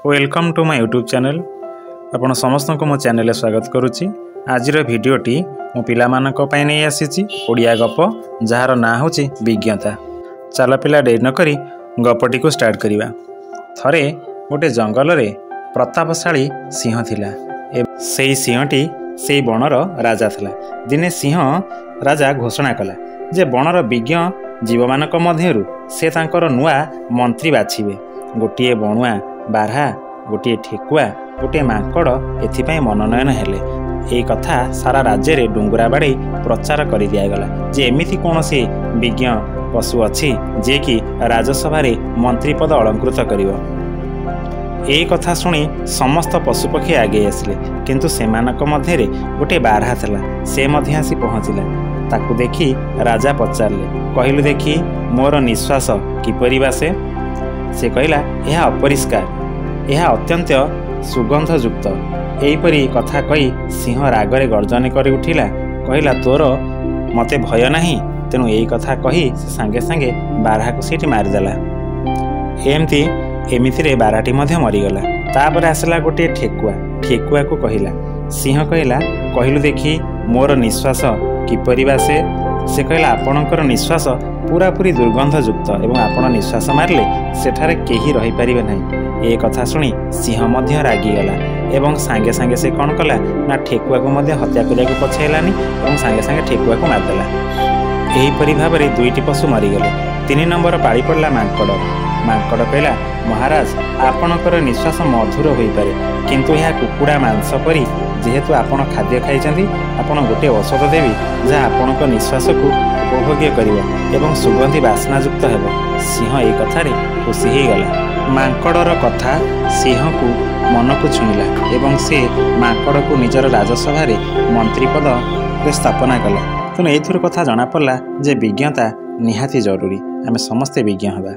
Welcome to my YouTube channel. ଆପଣ ସମସ୍ତଙ୍କୁ ମୋ ଚ୍ୟାନେଲରେ ସ୍ୱାଗତ କରୁଛି। ଆଜିର ଭିଡ଼ିଓଟି ମୁଁ ପିଲାମାନଙ୍କ ପାଇଁ ନେଇ ଆସିଛି ଓଡ଼ିଆ ଗପ, ଯାହାର ନାଁ ହେଉଛି ବିଜ୍ଞତା। ଚାଲ ପିଲା, ଡେରି ନକରି ଗପଟିକୁ ଷ୍ଟାର୍ଟ କରିବା। ଥରେ ଗୋଟେ ଜଙ୍ଗଲରେ ପ୍ରତାପଶାଳୀ ସିଂହ ଥିଲା। ସେଇ ସିଂହଟି ସେଇ ବଣର ରାଜା ଥିଲା। ଦିନେ ସିଂହ ରାଜା ଘୋଷଣା କଲା ଯେ ବଣର ବିଜ୍ଞ ଜୀବମାନଙ୍କ ମଧ୍ୟରୁ ସେ ତାଙ୍କର ନୂଆ ମନ୍ତ୍ରୀ ବାଛିବେ। ଗୋଟିଏ ବଣୁଆ ବାରହା, ଗୋଟିଏ ଠେକୁଆ, ଗୋଟିଏ ମାଙ୍କଡ଼ ଏଥିପାଇଁ ମନୋନୟନ ହେଲେ। ଏହି କଥା ସାରା ରାଜ୍ୟରେ ଡୁଙ୍ଗୁରା ବାଡ଼େଇ ପ୍ରଚାର କରିଦିଆଗଲା ଯେ ଏମିତି କୌଣସି ବିଜ୍ଞ ପଶୁ ଅଛି ଯିଏକି ରାଜସଭାରେ ମନ୍ତ୍ରୀପଦ ଅଳଙ୍କୃତ କରିବ। ଏହି କଥା ଶୁଣି ସମସ୍ତ ପଶୁପକ୍ଷୀ ଆଗେଇ ଆସିଲେ, କିନ୍ତୁ ସେମାନଙ୍କ ମଧ୍ୟରେ ଗୋଟିଏ ବାରହା ଥିଲା। ସେ ମଧ୍ୟ ଆସି ପହଞ୍ଚିଲା। ତାକୁ ଦେଖି ରାଜା ପଚାରିଲେ, କହିଲୁ ଦେଖି, ମୋର ନିଶ୍ୱାସ କିପରି ବାସେ? ସେ କହିଲା, ଏହା ଅପରିଷ୍କାର, ଏହା ଅତ୍ୟନ୍ତ ସୁଗନ୍ଧଯୁକ୍ତ। ଏହିପରି କଥା କହି ସିଂହ ରାଗରେ ଗର୍ଜନ କରି ଉଠିଲା। କହିଲା, ତୋର ମୋତେ ଭୟ ନାହିଁ? ତେଣୁ ଏଇ କଥା କହି ସେ ସାଙ୍ଗେ ସାଙ୍ଗେ ବାରହାକୁ ସେଇଠି ମାରିଦେଲା। ଏମିତି ଏମିତିରେ ବାରହାଟି ମଧ୍ୟ ମରିଗଲା। ତାପରେ ଆସିଲା ଗୋଟିଏ ଠେକୁଆ। ଠେକୁଆକୁ କହିଲା, ସିଂହ କହିଲା, କହିଲୁ ଦେଖି, ମୋର ନିଶ୍ୱାସ କିପରି ବାସେ? ସେ କହିଲା, ଆପଣଙ୍କର ନିଶ୍ୱାସ ପୁରାପୁରି ଦୁର୍ଗନ୍ଧଯୁକ୍ତ ଏବଂ ଆପଣ ନିଶ୍ୱାସ ମାରିଲେ ସେଠାରେ କେହି ରହିପାରିବେ ନାହିଁ। ଏ କଥା ଶୁଣି ସିଂହ ମଧ୍ୟ ରାଗିଗଲା ଏବଂ ସାଙ୍ଗେ ସାଙ୍ଗେ ସେ କ'ଣ କଲା ନା ଠେକୁଆକୁ ମଧ୍ୟ ହତ୍ୟା କରିବାକୁ ପଛେଇଲାନି ଏବଂ ସାଙ୍ଗେ ସାଙ୍ଗେ ଠେକୁଆକୁ ମାରିଦେଲା। ଏହିପରି ଭାବରେ ଦୁଇଟି ପଶୁ ମରିଗଲେ। 3 ନମ୍ବର ପାଳି ପଡ଼ିଲା ମାଙ୍କଡ଼। ମାଙ୍କଡ଼ କହିଲା, ମହାରାଜ, ଆପଣଙ୍କର ନିଶ୍ୱାସ ମଧୁର ହୋଇପାରେ, କିନ୍ତୁ ଏହା କୁକୁଡ଼ା ମାଂସ ପରି। ଯେହେତୁ ଆପଣ ଖାଦ୍ୟ ଖାଇଛନ୍ତି, ଆପଣ ଗୋଟିଏ ଔଷଧ ଦେବି ଯାହା ଆପଣଙ୍କ ନିଶ୍ୱାସକୁ ଉପଭୋଗ୍ୟ କରିବ ଏବଂ ସୁଗନ୍ଧି ବାସ୍ନାଯୁକ୍ତ ହେବ। ସିଂହ ଏହି କଥାରେ ଖୁସି ହୋଇଗଲା। ମାଙ୍କଡ଼ର କଥା ସିଂହକୁ ମନକୁ ଛୁଇଁଲା ଏବଂ ସେ ମାଙ୍କଡ଼କୁ ନିଜର ରାଜସଭାରେ ମନ୍ତ୍ରୀପଦରେ ସ୍ଥାପନା କଲା। ତେଣୁ ଏଇଥିରୁ କଥା ଜଣାପଡ଼ିଲା ଯେ ବିଜ୍ଞତା ନିହାତି ଜରୁରୀ। ଆମେ ସମସ୍ତେ ବିଜ୍ଞ ହେବା।